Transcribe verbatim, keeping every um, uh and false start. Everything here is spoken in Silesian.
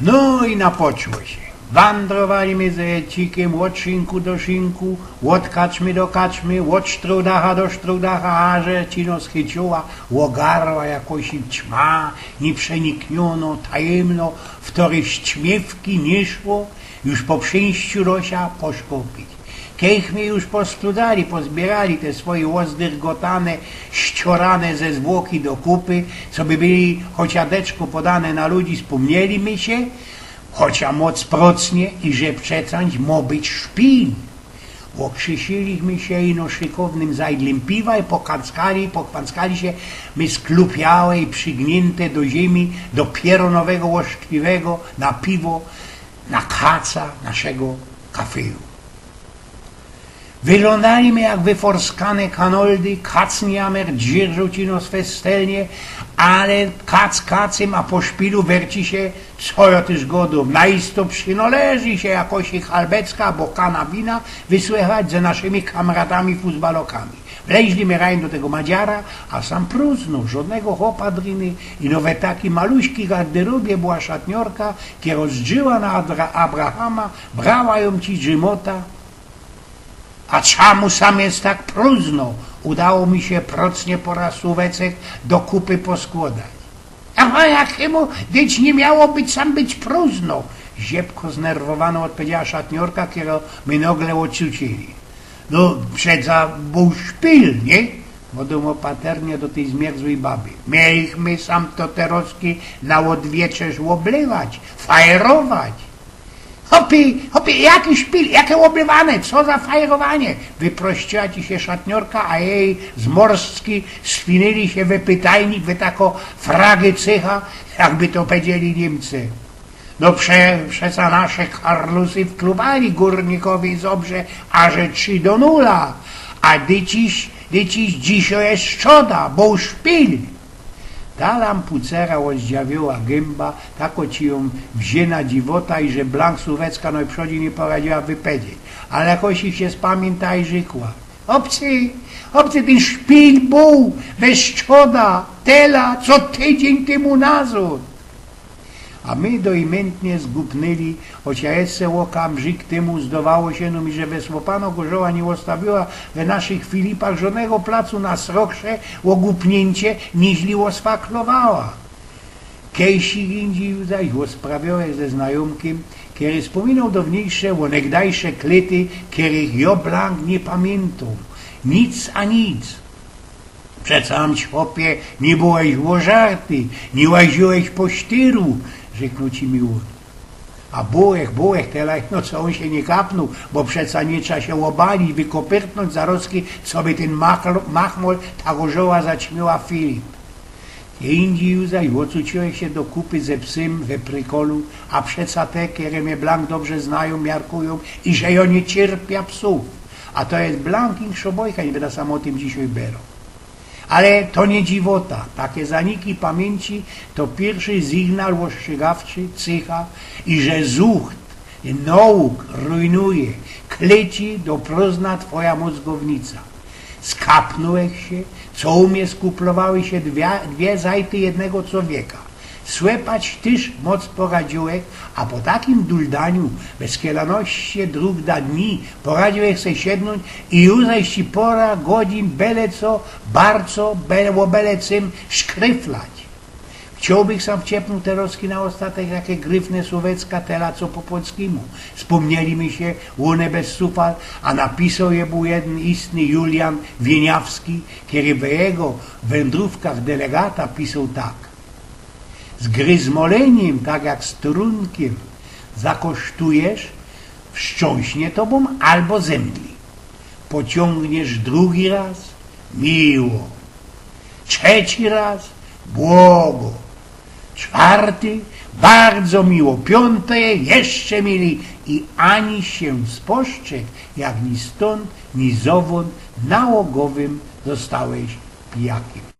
No i napoczło sie. Wandrowali my ze Cikym ôd szynku do szynku, ôd kaczmy do kaczmy, ôd sztrudacha do sztrudacha, aże ci nos chyciła, ôgarła jakoś ćma, nieprzenikniōno tajymno, w torej ścimiwki niy szło już po przińściu do sia poszkopić. Kej my już postrudali, pozbiyrali te swoje ôzdyrgotane, ściorane ze zwłoki do kupy, coby byli chocia deczko podane na ludzi, spōmnieli my sie, chocia moc procnie, iże przecã mo być szpil. Ôkrzysili my sie ino szykownym zajdlym piwa i pokanckali, pokanckali sie my sklupiałe i przygniynte do ziymi, do pierōnowego ôszkliwego na piwo, na kaca naszego kafyju. Wyglōndali my jak wyforskane kanoldy, kac niy jamer dzierżo ci nos festelnie, ale kac kacym, a po szpilu werci sie, co jo tyż godōm, naisto przinoleży sie jakoś halbecka abo kana wina wysłechać ze naszymi kamratami fusbalokami. Wleźli my rajn do tego madziara, a sam prōzno, żodnego chopa driny, ino we taki maluśki garderobie była szatniorka, kero zdrziła na Adra- Abrahama, brała jōm ci drzymota. A czamu sam je tak prōzno? Udało mi sie procnie po raz słóweczek do kupy poskłodać. A jakimu dyć niy miało być, sam być prōzno? Ziepko znerwowano ôdpowiedziała szatniorka, kero my nogle ôdsucili. No, przeca bōł szpil, niy? Podōmo paternie do tyj zmierzłej baby. Mieli my sam to terozki na ôdwieczerz ôblywać, fajerować. Chopie, chopie, jaki szpil, jake ôblywanie, co za fajerowanie? Wyprościła ci sie szatniorka, a jeji zmorstki spinili sie we pytajnik, we tako fragecycha, jakby to powiedzieli Niymcy. No prze, przeca nasze karlusy wklubali gōrnikowi zobrze, aże trzi do nula, a dyciś, dyciś dzisiej je strzoda, bōł szpil. Ta lampucera ôzdziawiała gymba, tako ci jōm wziyna dziwota, iże blank słóweczka nojprzodzi niy poradziła wypowiedzieć. Ale jakoś sie spamiyntała i rzekła: Chopcy, chopcy, tyn szpil bōł we strzoda, tela, co tydziyń tymu nazod. A my doimyntnie zgupnyli, chocia jeszcze ôka mrzik tymu zdowało sie nōm, iże wysłopano gorzoła niy ôstawiła we naszych Filipach żodnego placu na srokrze ôgupniyncie, niźli ôsfaklowała. Kejsik indzij zaś ôsprawiałech ze znajōmkym, kery spōminoł downiyjsze, ônegdajsze klity, kerych jo blank niy pamiyntōm. Nic a nic. Przeca, chopie, niy byłeś ôżarty, niy łaziłeś po sztyru, rzeknōł ci mi ôn. A byłech, byłech, tela, no co ôn sie niy kapnōł, bo przeca niy trza sie ôbalić, wykopyrtnōńć zarozki, coby tyn machlo- machmol ta gorzoła zaćmiła Filip. Kej indzij zaś ôcuciłech sie do kupy ze psym we prykolu, a przeca te, kere mie blank dobrze znajōm, miarkujōm, iże jo niy cierpia psōw. A to je blank inkszo bojka, niy byda sam ô tym dzisiej bero. Ale to niy dziwota. Take zaniki pamiyńci to piyrszy sygnal ôstrzegawczy, cycha, iże zucht nauk rujnuje, kleci do prōzna twoja mōzgownica. Skapnōłech sie, co u mie skuplowały sie dwie, dwie zajty jednego cowieka. Słepać tyż moc poradziłech, a po takim duldaniu bez kielanoście drōg da dni poradziłech se siednōńć i już zaś ci pora godzin bele co, bardzo bele, ô bele cym szkryflać. Chciołbych sam wciepnōńć terozki na ôstatek take gryfne słowecka, tela co po polskimu. Spōmnieli mi sie ône bez sufal, a napisoł je bōł jedyn istny Julian Wieniawski, kery we jego Wędrōwkach delegata pisoł tak: Z gryzmolyniym, tak jak z trōnkiym, zakosztujesz, wstrząśnie tobōm abo zemdli. Pociōngniesz drugi rôz, miło. Trzeci rôz, błogo. Czwarty, bardzo miło. Piōnty, jeszcze mili. I ani sie spostrzeg, jak ni stōnd, ni zowōnd nałogowym zostałeś pijakym.